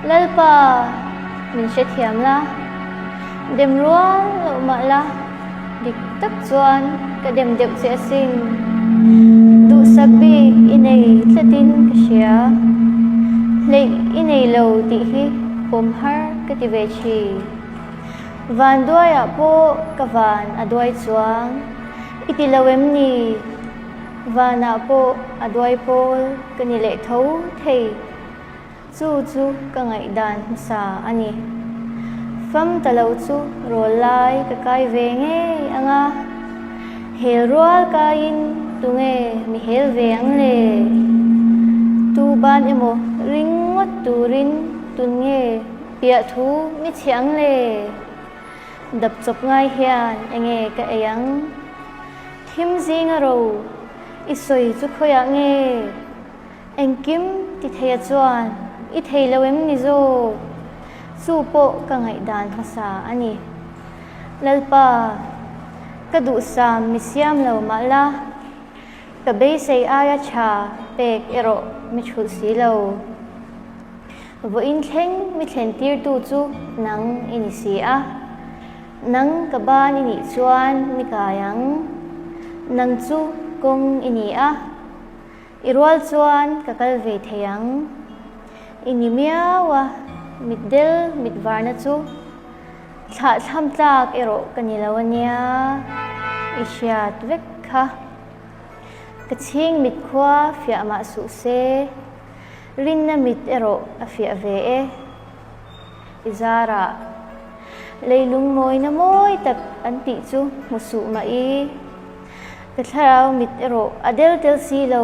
Lalpa, min hrethiam la, dem rual loh mah la, dik tak chuan ka dem deuh che asin. Duhsak bik i nei tlatin ka hria. Hleih i nei lo tih hi pawm har ka ti ve thin. Van duaiah pawh ka van a duai chuang i ti lo em ni? Vanah pawh a duai pawl ka ni leh tho thei. Chu chu ka ngaihdan hmasa a ni. Fam ta lo chu rawl lai ka kai ve ngei ang a, hel rual kaiin tunge mi hel ve ang le? Tu ban emaw ring ngawt turin tun nge piah thu mi chhiah ang le? Dap chawp ngai hian enge ka ei ang? Thim zinga ro i sawi chu khawiah nge? Engkim ti theia chuan i thei lo em ni zawk? Chu pawh ka ngaihdan hmasa a ni. Lalpa, ka duhsam mi siam lo mah la, ka beisei aia tha pek erawh mi thulh si lo. Vawiin thleng mi thlen tirtu chu nang i ni si a. Nang ka ban i nih chuan mi kai ang. Nang chu kawng i ni a. I rual chuan ka kal ve thei ang. I ni miau a, mitdel mit varna chu thlah thlam tlak erawh ka ni lo a nia, i hriat vek kha. Ka chhing mit khua fiah mah suh se, rinna mit erawh a fiah ve e. I zarah leilung mawina mawi tak an tih chu hmu suh mah i. Ka thlarau mit erawh a del tel si lo,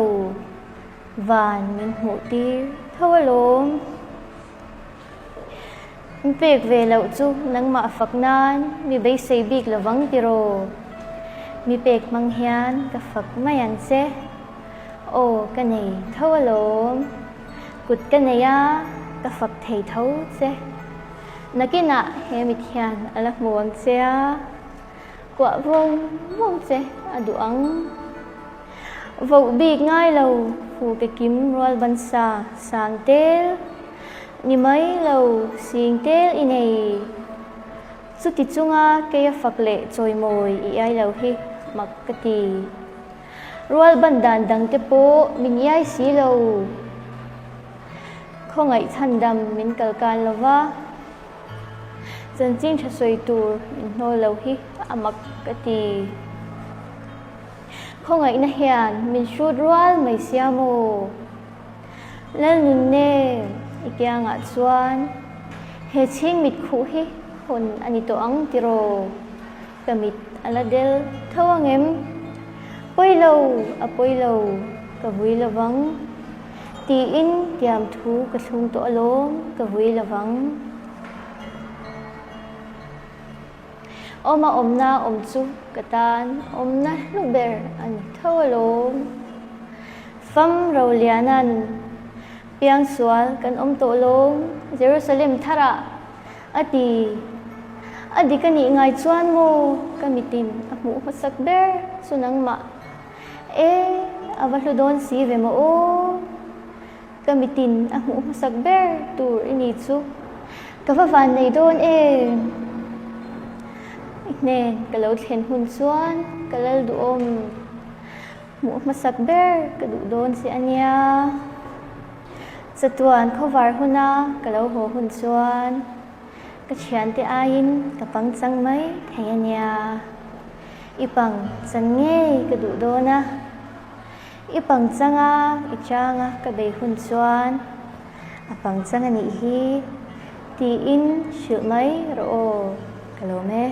van min hmuh tir tho alawm. In pek ve loh chu nangmah fak nan mi beisei bik lovang tiraw? Mi pek hmang hian ka fak mai ang che. Aw ka nei tho alawm, kut ka nei a, ka fak thei tho che. Nakinah he mit hian a la hmu ang che a. Kuah vawng vawng che a duh ang. Voh bik ngai lo fu ke kim rual ban sa sang tel ni mai lo sing tel i nei. Chuti chunga keia fak leh chawimawi i iai lo hi mak ka ti. Rual ban dan dang te pawh min iai si lo. Khawngaih chhandam min kalkan lo va. Chanchin tha sawi tur min hnawl lo hi a mak ka ti. Khawngaihna hian min hrut rual mai sia maw? Lalnunne i kiangah chuan he chhing mit khuh hi hawn a ni tawh ang tiraw? Ka mit a la del tho ang em? Pawi lo, a pawi lo, ka vui lovang. Tiin tiam thu ka thlung tawh alawm, ka vui lovang. Awma awmna awm chu ka tan awmna hlu ber a ni tho alawm. Fam Roliana'n piangsual kan awm tawh lawm Jerusalem tharah a ti. A dik a nih ngai chuan maw ka mitin a hmuh hmasak ber chu nangmah. E, a va hlu dawn si ve maw aw. Ka mitin a hmuh hmasak ber tur i ni chu ka va van nei dawn em. I hnen ka lo thlen hun chuan ka lal duhawm. Hmuh hmasak ber ka duh dawn che a nia. Chatuan khawvar huna ka lo haw hun chuan ka thiante aiin ka pangchang mai thei a nia. I pang chan ngei ka duh dawn a, i pang changa i changa ka bei hun chuan a pang chang a nih hi tiin hrilh mai rawh aw, ka lawm e.